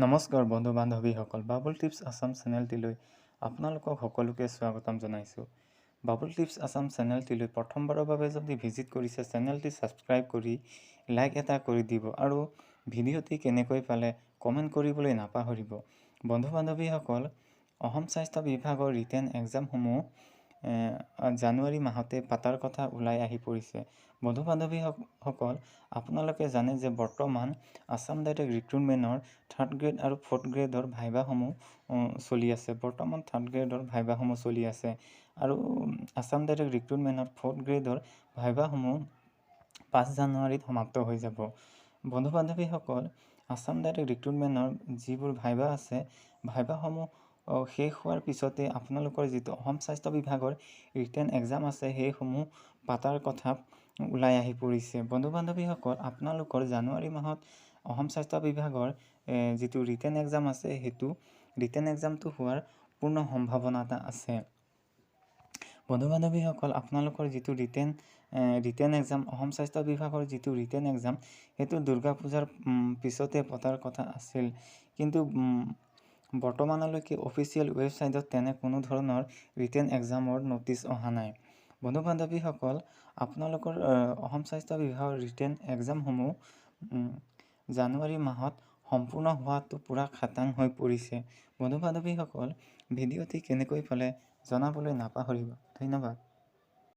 নমস্কাৰ বন্ধু বান্ধৱীসকল, বাবুল টিপছ আছাম চেনেলটিলৈ আপোনালোকক সকলোকে স্বাগতম জনাইছোঁ। বাবুল টিপছ আছাম চেনেলটিলৈ প্ৰথমবাৰৰ বাবে যদি ভিজিট কৰিছে, চেনেলটি ছাবস্ক্ৰাইব কৰি লাইক এটা কৰি দিব আৰু ভিডিঅ'টি কেনেকৈ পালে কমেণ্ট কৰিবলৈ নাপাহৰিব। বন্ধু বান্ধৱীসকল, অসম স্বাস্থ্য বিভাগৰ ৰিটেন এক্সামসমূহ জানুৱাৰী মাহতে পাতাৰ কথা ওলাই আহি পৰিছে। বন্ধু বান্ধৱীসকল, আপোনালোকে জানে যে বৰ্তমান আছাম ডাইৰেক্ট ৰিক্ৰুটমেণ্টৰ থাৰ্ড গ্ৰেড আৰু ফ'ৰ্থ গ্ৰেডৰ ভাইভাসমূহ চলি আছে। বৰ্তমান থাৰ্ড গ্ৰেডৰ ভাইভাসমূহ চলি আছে আৰু আছাম ডাইৰেক্ট ৰিক্ৰুটমেণ্টৰ ফ'ৰ্থ গ্ৰেডৰ ভাইভাসমূহ 5 জানুৱাৰীত সমাপ্ত হৈ যাব। বন্ধু বান্ধৱীসকল, আছাম ডাইৰেক্ট ৰিক্ৰুটমেণ্টৰ যিবোৰ ভাইভা আছে, ভাইভাসমূহ শেষ হোৱাৰ পিছতে আপোনালোকৰ যিটো অসম স্বাস্থ্য বিভাগৰ ৰিটেন এক্সাম আছে, সেইসমূহ পাতাৰ কথা ওলাই আহি পৰিছে। বন্ধু বান্ধৱীসকল, আপোনালোকৰ জানুৱাৰী মাহত অসম স্বাস্থ্য বিভাগৰ যিটো ৰিটেন এক্সাম আছে, সেইটো ৰিটেন এক্সামটো হোৱাৰ পূৰ্ণ সম্ভাৱনা এটা আছে। বন্ধু বান্ধৱীসকল, আপোনালোকৰ যিটো ৰিটেন এক্সাম, অসম স্বাস্থ্য বিভাগৰ যিটো ৰিটেন এক্সাম, সেইটো দুৰ্গা পূজাৰ পিছতে পতাৰ কথা আছিল। কিন্তু বৰ্তমানলৈকে অফিচিয়েল ৱেবছাইটত তেনে কোনো ধৰণৰ ৰিটেন এক্সামৰ ন'টিচ অহা নাই। বন্ধু বান্ধৱীসকল, আপোনালোকৰ অসম স্বাস্থ্য বিভাগৰ ৰিটেন এক্সামসমূহ জানুৱাৰী মাহত সম্পূৰ্ণ হোৱাটো পূৰা খাটাং হৈ পৰিছে। বন্ধু বান্ধৱীসকল, ভিডিঅ'টি কেনেকৈ পালে জনাবলৈ নাপাহৰিব। ধন্যবাদ।